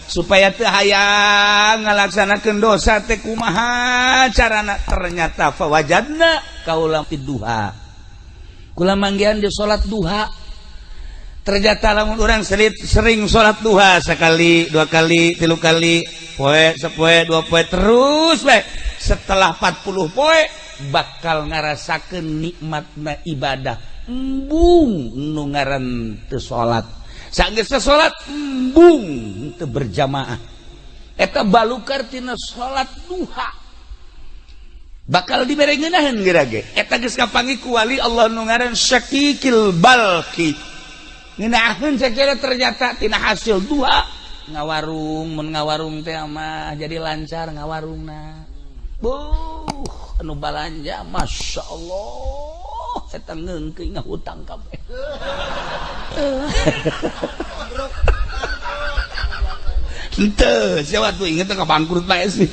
Supaya teu hayang ngalaksanakeun dosa teh kumaha carana? Ternyata fawajadna kaula duha, kula manggihan di salat duha. Ternyata lamun urang sering salat duha, sekali, dua kali, tilu kali, poe sapoe, dua poe, terus bae, setelah 40 poe bakal ngarasakeun nikmatna ibadah. Embung nu ngaran teu salat, sanggeus salat embung teu berjamaah. Eta balukar tina salat duha bakal dibere ngeunaheun geura ge. Eta geus kapanggih ku wali Allah nu ngaran Syakikil Balki, ngeunaheun sakira. Ternyata tina hasil duha ngawarung, mun ngawarung teh mah jadi lancar ngawarungna. Buh, anu balanja, Masya Allah, eta ngeungkeun ngahutang kabeh. Henteu, siapa tuh inget ka bangkrut bae sih.